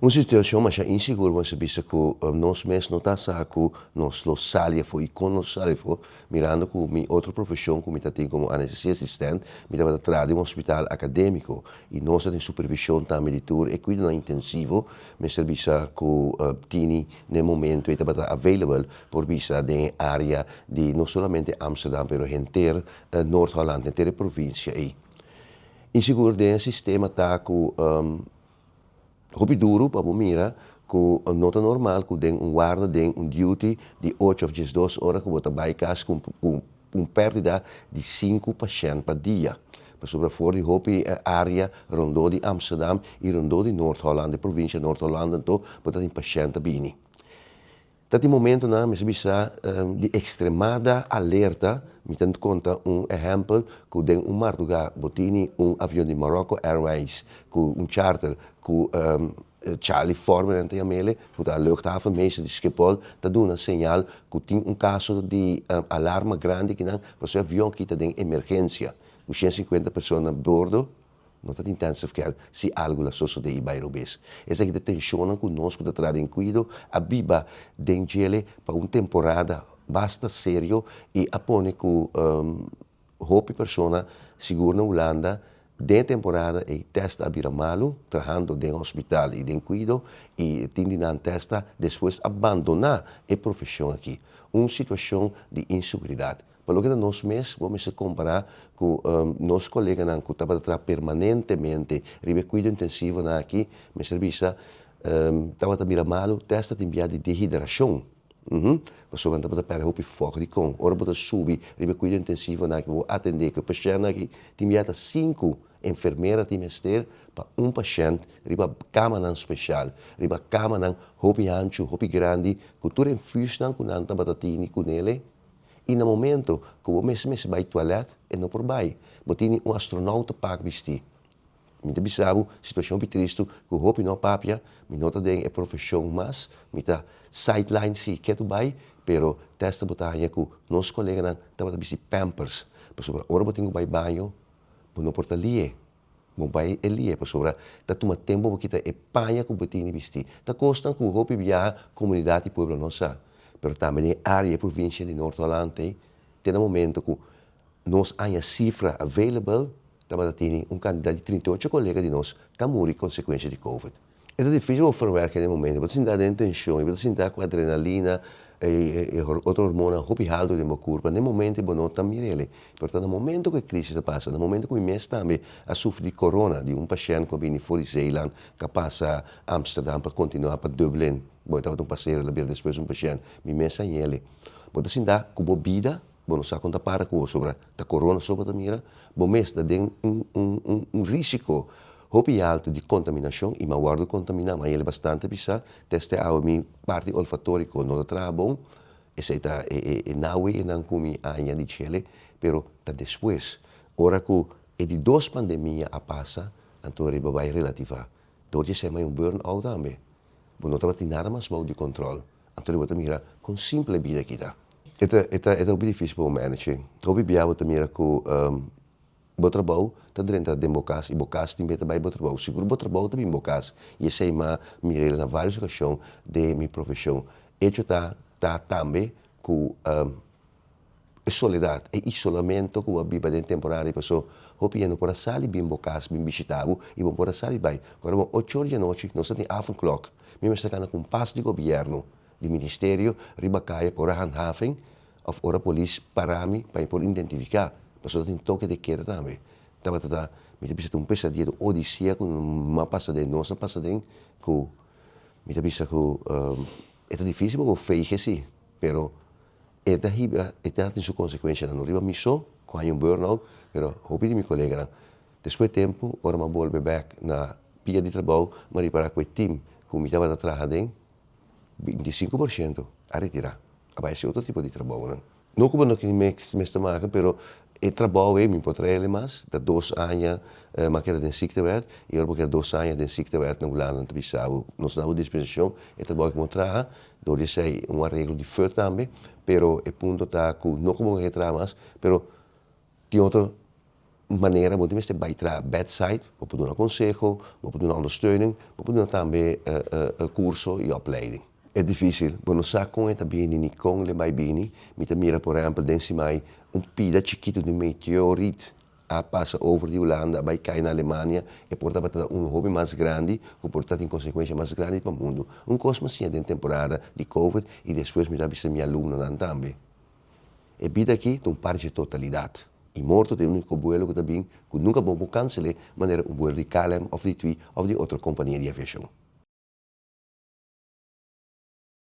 Un situashon masha insigur bo mester bisa ku nos mes no ta sa ku nos lo sali afó i kon nos sali afó, mirando ku mi otro profeshon ku mi ta tin komo anestesiaasistent, mi tabata traha den un hospital akadémiko i nos ta tin supervishon tambe di tur e kuidonan intensivo, mester bisa ku tini na e momento ei tabata available por bisa den e área di no solamente Amsterdam pero henter Noord-Holland, henter e provinsia ei. Insigur den e sistema ta ku. Hopi duru pa bo mira ku no ta normal ku den un warda den un duty di ocho of 12 ora ku bo ta bai kas ku un pèrdida di sinku pashènt pa dia. Pasobra for di hopi área rondó di Amsterdam i rondó di Noord-Holland, e provinsia Noord-Holland anto bo ta tin pashènt ta bini. Ta tin momentonan mester bisa di ekstremada alerta, mi ta konta un ehèmpel ku den un mardugá bo tini un avion di Morocco Airways ku un charter ku Charlie Former nan ta yam'ele ku ta luchthavenmeester di Schiphol ta duna señal ku tin un kaso di alarma grandi kinan pasobra e avion aki ta den emergensia ku 150 persona na bordo. No ta tin intensive care si algu la sosode i bai robes. Esaki ta tenshonnan ku nos ku ta traha den kuido a biba den djele pa un temporada basta serio i a pone ku hopi persona, sigur na Hulanda, den e temporada ei tèst a bira malu trahando den hospital i den kuido i tin di nan tèst despues a bandoná e profeshon aki. Un situashon di inseguridat. Pa loke ta nos mes, bo mester kompará ku nos koleganan ku tabata traha permanentemente riba e kuido intensivonan aki, mester bisa tabata bira malu, te hasta tin bia di dehidrashon. Pasobra nan tabata pèrdè hopi fòk. Dikon? Ora bo ta subi riba e kuido intensivonan aki, bo atendé ku e pashèntnan aki, tin bia ta sinku enfermera tin mester pa un pashènt riba kamanan speshal, riba kamanan hopi hanchu, hopi grandi, ku tur e infuusnan ku nan tabata tini kunele. I na momento ku bo mester mester bai tualèt, e no por bai. Bo tini un astronauta pak bistí. Mi ta bisa bo, situashon hopi tristu ku hopi no a papia, mi no ta den e profeshon mas, mi ta sideline si, ketu bai, pero tèsta bo ta haña ku nos koleganan tabata bisti pampers, pasobra ora bo tin ku bai baño, bo no por ta li'e. Bo bai e lie pasobra ta tuma tempu bo kita e paña ku bo tini bisti. Ta kosnan ku hopi biaha komunidat i pueblo no sa. Pero tambe den e área e provinsia di Noord-Holland ei te na momento ku nos haña sifra available tabata tini un kantidat di 38 kolega di nos ta muri konsekuensia di covid. E ta dificil bo verwerken den momento, bo ta sinta den tension y bo ta sinta cu adrenalina y otro hormona hopi halto den bo curpa, den momento bo no ta mirele, pero ta na momento cu e crisis a pasa, na momento cu mi mes tambe a sufri di corona, di un pashent cu a bini for di Zeeland cu a pasa Amsterdam pa continua pa Dublin, bo e tabata un pasero el a bira despues un pashent, mi mes a ñele. Bo ta sinta cu bo bida, bo no sa con ta para cu bo, sobra ta corona so bo ta mira, bo mes ta den un risico Hopi altu di kontaminashon i m'a wòrdu kontaminá, m'a yele bastante pisá, teste awe mi parti olfatoriko no ta traha bon, esei ta e naweenan ku mi a haña di chele, pero ta despues, ora ku e di dos pandemia a pasa, anto riba bai relativá. Dor di esei m'a haña un burn out tambe. Bo no tabatin nada mas bou di kòntròl, anto riba ta mira kon simpel e bida aki ta. E ta e ta e ta hopi difísil pa bo manage. Hopi bia bo ta mira ku Bo trabou ta drenta den bo kas i bo kas tin beta bai bo trabou. Sigur bo trabou ta bin bo kas i esei m'a mir'el na varios okashon den mi profeshon. Echo ta ta tambe ku e soledat, e isolamento ku bo a biba den temporada ei paso hopi hende no por a sali bin bo kas bin bishita bo i bo por a sali bai. Ora bo ocho or di anochi nos ta tin avondklok, mi mester kana ku un pas di gobièrnu, di ministerio riba kaya pa ora handhaving Of ora polis para mi pa mi por identifica, pasobra tin toke de keda tambe. Tabata ta, mi ta bisa ta un pesadia, un odisea cu mi a pasa den, nos a pasa den, cu mi ta bisa cu e ta dificil pa bo veeg esi, pero e ta hiba, e ta tin su consecuencianan, no riba mi so, cu haña un burnout, pero hopi di mi coleganan. Despues tempo, ora mi a bolbe bek na pia di trabou, mi a ripara cu e team cu mi tabata traha den, 25% a retira, a bai hasi otro tipo di trabounan. No ku bo no kere mester maka, pero e trabou ei mi por traha el mas, ta 2 aña mi a keda den ziektewet i ora bo keda 2 aña den ziektewet na Hulanda nan ta bisa bo, nos ta dabo dispensashon, e trabou ku bo traha, dor di esei un areglo di FUD tambe, pero e punto ta ku no ku bo no kere traha mas, pero tin otro. Manera bo mester bai traha bedside, bo por duna konseho, bo por duna ondersteuning, bo por duna tambe kurso i opleiding. E difísil, bo no sa kon e ta bini ni kon le bai bini. Mi ta mira por ehèmpel den simai un pida chikitu di meteorit a pasa over di Hulanda a bai kai na Alemania, e por tabata un hopi mas grandi ku por ta tin konsekuensha mas grandi pa mundu. Un kos mi a siña den temporada di covid i despues mi ta bisa mi alumnonan tambe. E bida aki ta un parti dje totalidat, i morto ta e úniko buelo ku ta bin ku nunka bo por kansel'é manera un buelo di KLM òf di tui òf di otro kompania di aviashon.